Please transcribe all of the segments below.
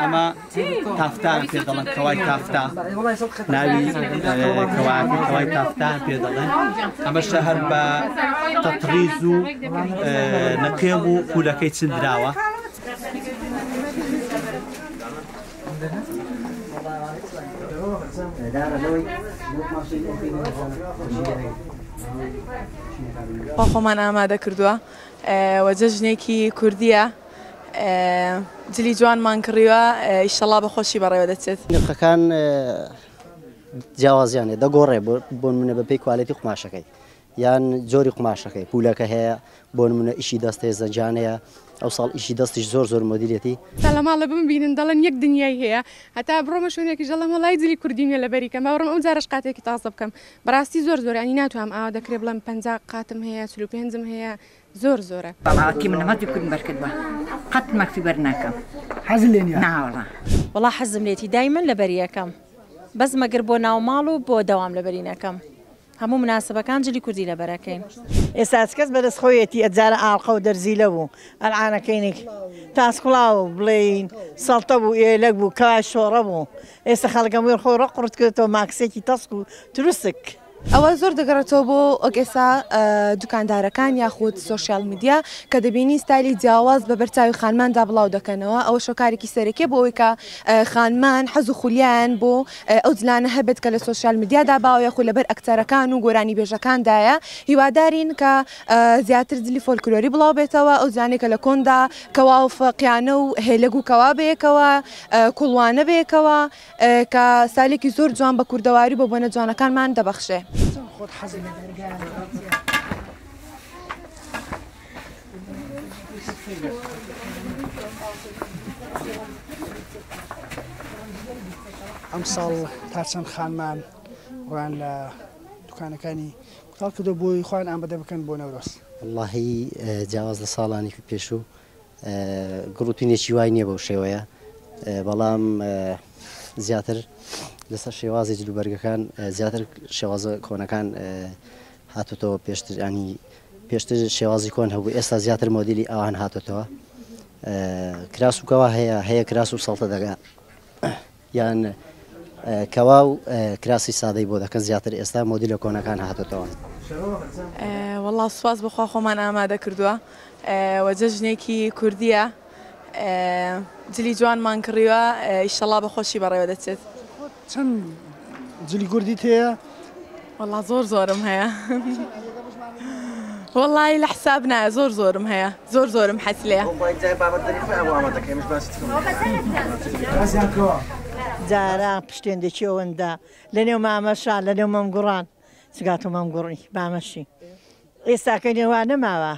ئەمە تافتان پێ دەڵێن، کەوای تافتا، ناوی کەواکە کەوای تافتان پێ دەڵێن. ئەمەشە هەر بە تەتڕیز و نەقێم و پولەکەی چندراوە. خۆمان ئامادە کردووە و جەژنێکی کوردیە، جلی جوانمان کڕیوە، ئیشەڵا بە خۆشی بەڕێوە دەچێت. نرخەکان جیاوازیان هەیە، دەگۆڕێ بۆ نمونە بەپێی کوالێتی قوماشەکەی یان جۆری قوماشەکەی. پولەکە هەیە، بۆ نمونە ئیشی دەست هەیە، زەنجان هەیە. ئەو ساڵ ئیشی دەستیش زۆر زۆر مۆدیلێتی. تا لە ماڵە بمبینن دەڵێن یەک دنیای هەیە، هەتا بڕۆمە شوێنێکیش دەڵێم وەڵای جلی کوردی نیە لەبەری کەم، با بڕۆم ئەو جارەش قاتێکی تازە بکەم. بەڕاستی زۆر زۆر، یانی ناتوانم ئاوا دەکرێ بڵێم 50 قاتم هەیە، 45م هەیە، زۆر زۆرە. بەڵاتی من هەزی کوردم بەر کردوە قەت مەکسی بەر ناکەم. حەزت لێ نیە؟ ناوەڵا. وەڵا حەزم لێتی دایمەن لەبەری ئەکەم بەس مەگەر بۆ ناوماڵ و بۆ دەوام لەبەری نەکەم، هەموو مناسبەکان جلی کوردی لەبەرەکەین. ئێستا کەس بەدەست خۆیەتی، ئەجارە ئاڵقە و دەرزیلە بوو، ئەلعانەکەینێک تاسکڵاو بڵێین سەڵتە بوو، ئێلەک بوو، کەوای شۆڕە بوو. ئێستا خەڵک هەمووی خۆی ڕەق قڕت کردێتەوە، ماکسێکی تەسک و تروسک. ئەوە زۆر دەگەڕێتەوە بۆ وەک ئێستا دوکاندارەکان یاخود سۆشیال میدیا کە دەبینی ستایلی جیاواز بە بەرچاوی خانماندا بڵاو دەکەنەوە. ئەوە شۆکارێکی سەرەکیە بۆ ئەوەی کە خانمان حەز و خولیایان بۆ ئەو جلانە هەبێت کە لە سۆشیال میدیادا باوە یاخود لەبەر ئەکتەرەکان و گۆرانیبێژەکاندایە. هیوادارین کە زیاتر جلی فۆلکلۆری بڵاو بێتەوە، ئەو جلانەی کە لە کۆندا کەوا و فەقیانە و هێلەگ و کەوا بەیەکەوە، کوڵوانە بەیەکەوە، کە ستایلێکی زۆر جوان بە کوردەواری بۆ بۆنە جوانەکانمان دەبەخشێ. ئەمساڵ تا چەند خانمان ڕویان لە دوکانەکانی کوتاڵ کردو بۆی خۆیان ئامادە بکەن بۆ نەورۆز؟ وەڵاهی جیاواز لە ساڵانی پێشوو گڕوتینێکی وای نییە بەو شێوەیە، بەڵام زیاتر لەسەر شێوازی جلوبەرگەکان زیاتر شێوازە کۆنەکان هاتوتەوە. پێشتر ینی پێشتر شێوازی کۆن هەبوو، ئێستا زیاتر مۆدیلی ئەوان هاتوتەوە. کراس و کەوا هەیە، هەیە کراس و سەڵتە دەگا یان کەوا و کراسی سادەی بۆ دەکەن. زیاتر ئێستا مۆدیلە کۆنەکان هاتوتەوە. وەڵا سوپاس بەخوا خۆمان ئامادە کردووە و جەژنێکی کوردیە، جلی جوانمان کڕیوە، ئیشەڵا بە خۆشی بەڕێوە دەچێت. چەند جلی کوردیت هەیە؟ وەڵا زۆر زۆرم هەیە، وەڵی لە حساب نایە، زۆر زۆرم هەیە، زۆر زۆرم حەز لێیە. جاران پشتێندێکی ئەوەندە لەنێو مامەشان، لەنێو مەمگوڕان چگاتۆ مەمگوڕی مامەشی، ئێستاکە نێوان نەماوە.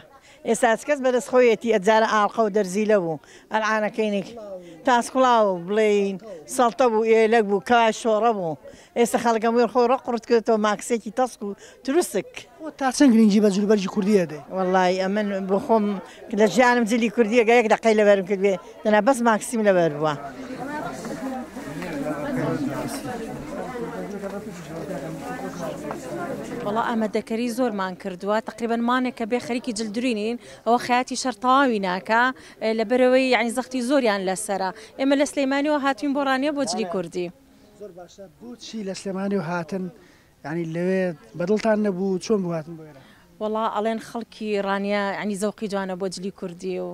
ئێستا کەس بەدەست خۆیەتی، ئەجارە ئاڵقە و دەرزیلە بوو، ئەلعانەکەینێک تاسکڵاو بڵێین سەڵتە بوو، ئێلەک بوو، کەوای شۆڕە بوو. ئێستا خەڵک هەمووی خۆی ڕەق قڕت کردێتەوە، ماکسێکی تەسک و تروسک. تا چەند گرنگی بە جلوبەرگی کوردی ئەدەی؟ وەڵای ئەمن بۆ خۆم لە ژیانم جلی کوردی ئەگەر یەک دەقەی لەبەرم کردبێ دەنا بەس ماکسیم لەبەر بووە. وەڵا ئامادەکەری زۆرمان کردووە، تقریبا مانێکە بێ خەریکی جلدرینین، ئەوە خەیاتی شەر تەواوی ناکا لەبەرەوەی یعنی زەختی زۆریان لەسەرە. ئێمە لە سلەیمانیەوە هاتوین بۆ ڕانیە بۆ جلی کوردی. زۆر باشە، بۆچی لە سلێمانیەوە هاتن؟ یعنی لەوێ بەدڵتان نەبوو؟ چۆن بوو هاتن بۆ ئێرە؟ وەڵا ئەڵێن خەڵکی ڕانیە یعنی زەوقی جوانە بۆ جلی کوردی و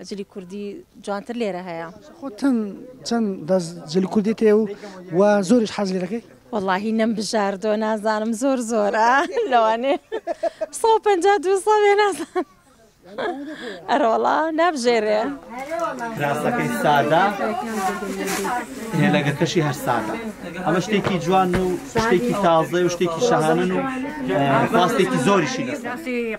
جلی کوردی جوانتر لێرە هەیە. خۆت چەند دەست جلی کوردیت هەیە و زۆریش حەز لێ دەکەی؟ وەڵاهی نەم بژاردۆ نازانم، زۆر زۆرە، لەوانێ 150 200 بێ، نازانم، ئەرەوەڵا نابژێرێ. کراسەکەی سادە، هێلەگەکەشی هەر سادە. ئەمە شتێکی جوان و شتێکی تازە و شتێکی شەهانن و خواستێکی زۆریشی لەسەر.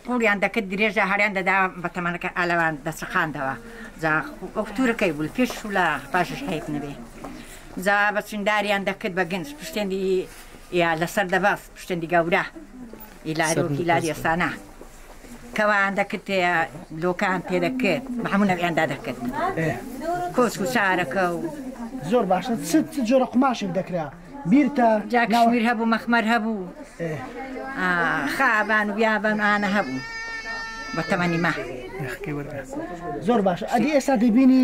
قوڵیان دەکرد درێژە هەریان دەدا بە تەمەنەکە، ئالەوان دەچەقاندەوە، جا ئۆکتورەکەی بوو پێش و لە پاشش حەیف نەبێ، جا بە چنداریان دەکرد بە گنج پشتێندی یا لەسەر دەبەست، پشتێندی گەورە ئیلارۆکی لاری ئێستانە کەوان دەکرد، لۆکان تێدەکرد، بە هەموو نەویاندا دەکرد، کۆچ و چارەکە و. زۆر باشە، چ جۆرە قوماشێک دەکرا بیرتە؟ جا کشمیر هەبوو، مەخمەر هەبوو، خابان و بیابان ئانە هەبوو بە تەمەنی ما. زۆر باشە، ئەدی ئێستا دەبینی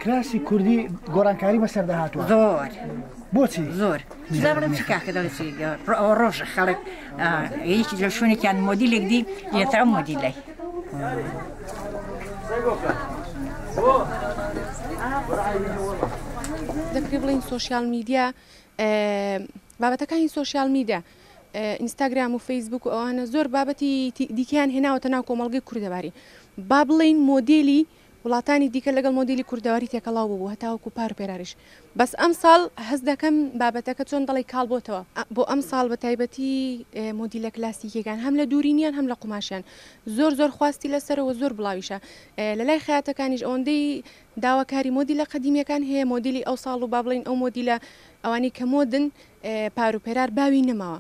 کراسی کوردی گۆڕانکاری بەسەردا هاتووە؟ زۆر. بۆچی؟ زۆر. جا بڵێم چی کاکە دەڵێ چی ئەوە ڕۆژە خەڵک یەکی لە شوێنێکیان مۆدیلێک دی یەتە ئەو مۆدیلەی. دەکرێت بڵێین سۆشیال میدیا بابەتەکانی سۆشیال میدیا ئینستاگرام و فەیسبوک و ئەوانە زۆر بابەتی دیکەیان هێناوەتە ناو کۆمەڵگەی کوردەواری با بڵێین مۆدێلی وڵاتانی دیکە لەگەڵ مۆدێلی کوردەواری تێکەڵاو بوو هەتاوەکو پار و پێراریش بەس ئەمساڵ هەست دەکەم بابەتەکە چۆن دەڵێی کاڵ بۆتەوە بۆ ئەمساڵ بە تایبەتی مۆدیلە کلاسیکیەکان هەم لە دوورینیان هەم لە قوماشیان زۆر زۆر خواستی لەسەرە و زۆر بڵاویشە لە لای خەیاتەکانیش ئەوەندەی داواکاری مۆدیلە قەدیمیەکان هەیە مۆدیلی ئەو ساڵ و با بڵێین ئەو مۆدیلە ئەوانەی کە مۆدن پار و پێرار باوی نەماوە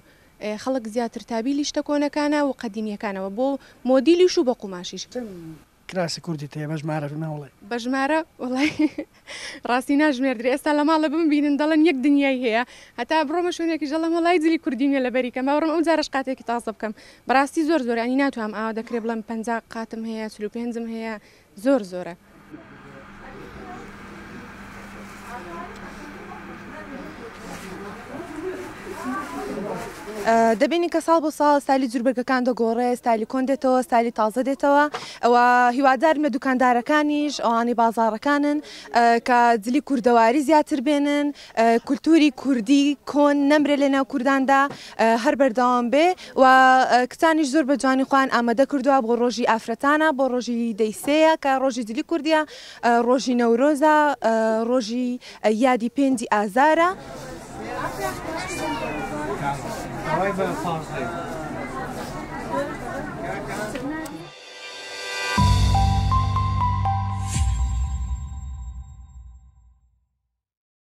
خەڵک زیاتر تابیلی شتە کۆنەکانە و قەدیمیەکانەوە بۆ مۆدیلیش و بۆ قوماشیش. چەند کراسی کوردیت هەیە بە ژمارە نەوەڵێ؟ بە ژمارە وەڵای ڕاستی ناژمێردرێ ئێستا لە ماڵە بمبینن دەڵێن یەک دنیای هەیە هەتا بڕۆمە شوێنێکیش دەڵێم وەڵای جلی کوردی نیە لەبەری کەم با بڕۆم ئەو جارەش قاتێکی تازە بکەم بەڕاستی زۆر زۆر یانی ناتوانم ئاوا دەکرێ بڵێم 50 قاتم هەیە 45م هەیە زۆر زۆرە. دەبینین کە ساڵ بۆ ساڵ ستایلی جلوبەرگەکان دەگۆڕێ، ستایلی کۆن دێتەوە، ستایلی تازە دێتەوە و هیوادارم لە دوکاندارەکانیش ئەوانەی بازاڕەکانن کە جلی کوردەواری زیاتر بێنن، کولتووری کوردی کۆن نەمرێ لەناو کورداندا هەر بەردەوام بێ و کچانیش زۆر بە جوانی خۆیان ئامادە کردووە بۆ ڕۆژی ئافرەتانە، بۆ ڕۆژی دەی سێیە کە ڕۆژی جلی کوردیە، ڕۆژی نەورۆزە، ڕۆژی یادی پێنجی ئازارە.